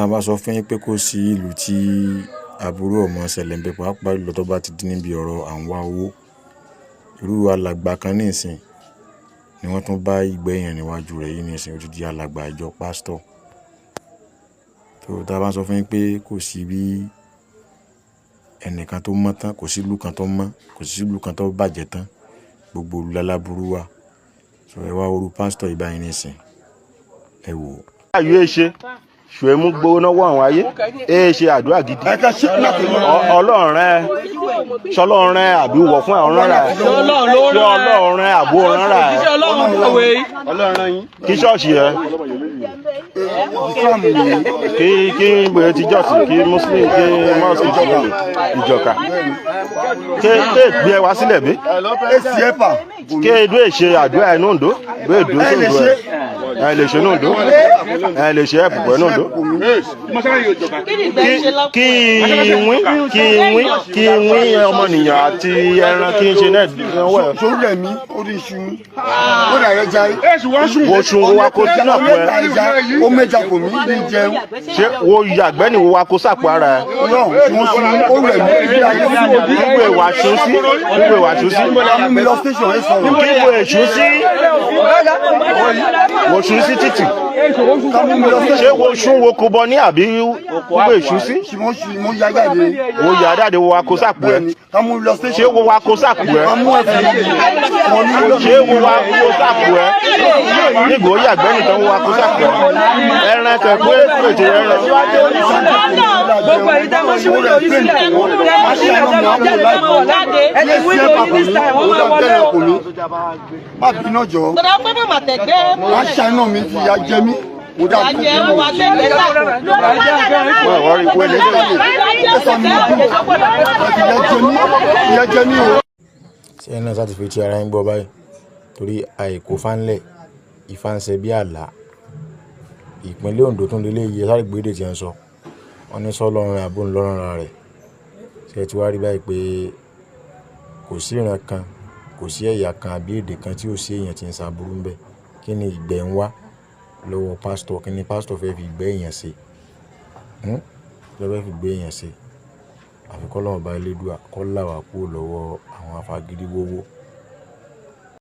Tá a bá sọ fún yín pé kò sí ìlú tí aburú ò mọ̀ ṣẹlẹ̀ ńbẹ̀, pàápàá jùlọ tó bá ti di níbi ọ̀rọ̀ à ń wá owó. Irú alàgbà kan nísìnyí ni wọ́n tún bá ìgbẹ́ èèyàn níwájú rẹ̀ yìí nísìnyí, ó ti di alàgbà ìjọ pásítọ̀. Tó tá a bá sọ fún yín pé kò sí bí ẹnìkan tó mọ́ tán, kò sí ìlú kan tó mọ́, kò sí ìlú kan tó bàjẹ́ tán, gbogbo ìlú lálábúrú wà. So ẹ wá wo irú pásítọ̀ yìí báyìí nísìnyí, ẹ wò ó. Ayé ṣe ṣùgbọ́n gbowó náwó àwọn ayé ẹ ṣe àdúrà gidi. Ọlọ́run rẹ, ṣọlọ́run rẹ àbí wọ̀ fún àwọn rárá ẹ? Ṣé Ọlọ́run rẹ àbó rárá ẹ? Kí ṣọ́ọ̀ṣì ẹ, kí gbèrè ti jọ́sìn, kí Muslim, kí mosque ti ìjọka, ké gbé ẹ wá sílẹ̀ bí ké edó èṣe àdúrà ẹ nùndó gbé èdó sóńdó ẹ, ẹ lè ṣe nùndó, ẹ lè ṣe ẹ̀pù pẹ̀ nùndó, kí ìwín kí ìwín kí ìwín ọmọnìyàn àti ẹran kí n ṣe náà wẹ̀. Sórí rẹ̀ mi, ó rí iṣu, ó rà rẹ̀ jai. Wo sun wo wa kó sínú àpò ẹ. Ó mẹ́ja kò mí ní jẹun. Ṣé wo yàgbẹ́ ni wo wa kó sàpò ara ẹ? Náà tí wọ́n sun, ó rẹ̀ mí bí ayé fún òbí. Kígbe ìwà sun sí, kígbe ìwà sun sí. Mú mi lọ station, ẹ sọ̀rọ̀. Kígbe èṣù sí, wo sun sí títì. Ṣé wo sun wo kó bọ ní àbí kígbe èṣù sí? Tí wọ́n sun, mo ya jáde. Wo yà jáde, wo wa kó sàpò ẹ? Ká mú mi lọ station. Ṣé wo wa kó sàpò ẹ? Ká mú ẹ̀fìn wọn ní lọ. Ṣé wo wa kó sàpò ẹ nígbà ó yàgbẹ́ nìkan, wo wa kó sàpò ẹ ẹran kẹ pé pètè ẹran? Gbogbo èyí tẹ́ mọ́ sí window yìí sílẹ̀, tẹ́ mọ́ sílẹ̀, tẹ́ mọ́ jáde, tẹ́ mọ́ jáde, ẹni window yìí ní style wọ́n máa wọlé o. Má bínú jọ. Gbọ́dọ̀ pé màmá tẹ̀gbẹ́. Má ṣàánú mi, fi ya jẹ mí. Mo dà Wà jẹ́ wà tẹ̀gbẹ́ sà. Wọ́n wọ́n rí wẹ́lẹ́. Ìyà jẹ mí o. Ṣé ẹ náà ṣáà ti fi etí ara yín gbọ́ báyìí? Torí àìkò fánlẹ̀, Ifá ń ṣe bí àlá. Ìpínlẹ̀ Ondo tún lélẹ́yìí, ẹ sáré gbédè tí ẹ ń sọ. Wọ́n ní sọ́lọ́run àbò ńlọ́run ara rẹ̀. Ṣé ẹ ti wá rí báyìí pé kò sí ìran kan, kò sí ẹ̀yà kan àbí èdè kan tí ò sí èèyàn tí ń ṣàbùrú ńbẹ̀? Kí ni ìgbẹ́ ń wá lọ́wọ́ pásítọ̀? Kí ni pásítọ̀ fẹ́ fi ìgbẹ́ èèyàn ṣe? Hmm? Kí ló fẹ́ fi ìgbẹ́ èèyàn ṣe? Àfi kọ́lọ́run ọba elédùà kó là wá kúrò lọ́wọ́ àwọn afagídí wówó.